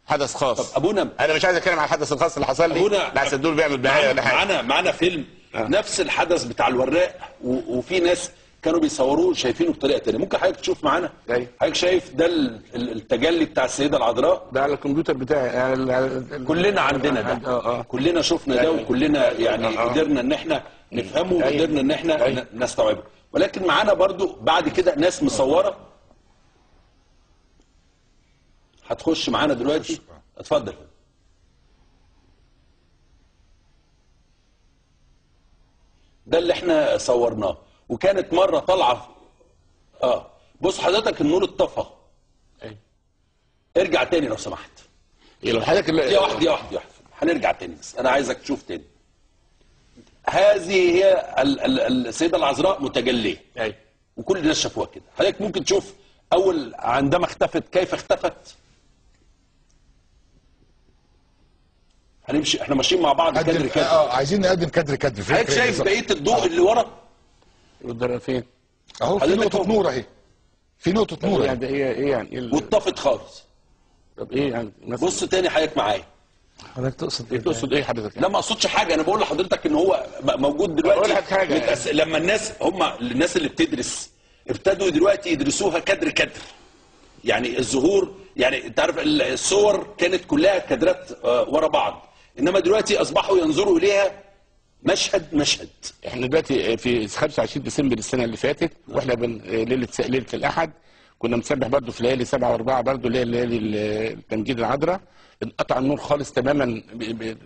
حدث خاص. طب ابونا، انا مش عايز اتكلم على الحدث الخاص اللي حصل لي، لحسن دول بيعمل دعاية ولا حاجة. معانا فيلم نفس الحدث بتاع الوراق، وفي ناس كانوا بيصوروه شايفينه بطريقة ثانية. ممكن حضرتك تشوف معانا؟ أيوة. حضرتك شايف ده التجلي بتاع السيدة العذراء ده على الكمبيوتر بتاعي. كلنا عندنا ده. كلنا شفنا ده، وكلنا يعني قدرنا ان احنا نفهمه، وقدرنا ان احنا نستوعبه. ولكن معانا برضو بعد كده ناس مصوره هتخش معانا دلوقتي. اتفضل. ده اللي احنا صورناه، وكانت مرة طالعه. بص حضرتك النور اتطفى. ايوه. ارجع تاني لو سمحت. لو حضرتك يا واحد يا واحد يا واحد، هنرجع تاني، بس انا عايزك تشوف تاني. هذه هي السيدة العذراء متجليه. ايوه. وكل الناس شافوها كده. حضرتك ممكن تشوف اول عندما اختفت كيف اختفت. هنمشي، احنا ماشيين مع بعض كادر كادر. عايزين نقدم كادر كادر. حضرتك شايف بقية الضوء اللي ورا؟ فين؟ اهو في نقطة نور اهي. في نقطة نور يعني ايه يعني؟ واتطفت خالص. طب ايه يعني؟ بص تاني حضرتك معايا. حضرتك تقصد ايه؟ تقصد ايه حضرتك؟ لا ما اقصدش حاجة، انا بقول لحضرتك ان هو موجود دلوقتي. بقول لك حاجة. لما الناس، هم الناس اللي بتدرس ابتدوا دلوقتي يدرسوها كادر كادر. يعني الظهور، يعني انت عارف الصور كانت كلها كادرات ورا بعض، انما دلوقتي اصبحوا ينظروا اليها مشهد مشهد. احنا دلوقتي في 25 ديسمبر السنة اللي فاتت، واحنا ليلة الاحد كنا بنسبح برضه في ليالي 7 و4 برضه، اللي هي ليالي التمجيد العذراء. انقطع النور خالص تماما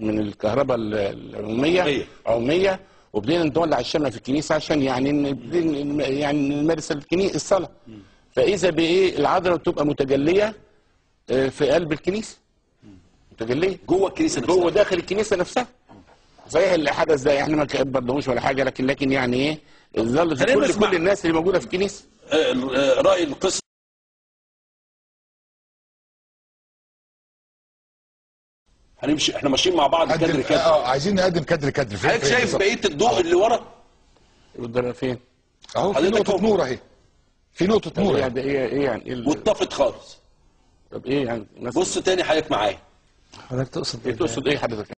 من الكهرباء العمومية، وبدينا نولع الشمع في الكنيسة عشان يعني نمارس الصلاة. فاذا بايه العذراء بتبقى متجليه في قلب الكنيسة، متجليه جوه الكنيسة نفسها، جوه داخل الكنيسة نفسها. صحيح الحدث ده احنا ما كبرناهوش ولا حاجة، لكن يعني ايه، ظل في كل الناس اللي موجودة في الكنيسة. راي القصة. هنمشي، احنا ماشيين مع بعض كادر كادر. عايزين نقدم كادر كادر. حضرتك شايف بقية الضوء اللي ورا؟ فين؟ اهو في نقطة نور اهي. في نقطة نور يعني ايه يعني؟ واتطفت خالص. طب ايه يعني؟ بص تاني حضرتك معايا. حضرتك تقصد ايه؟ تقصد ايه حضرتك؟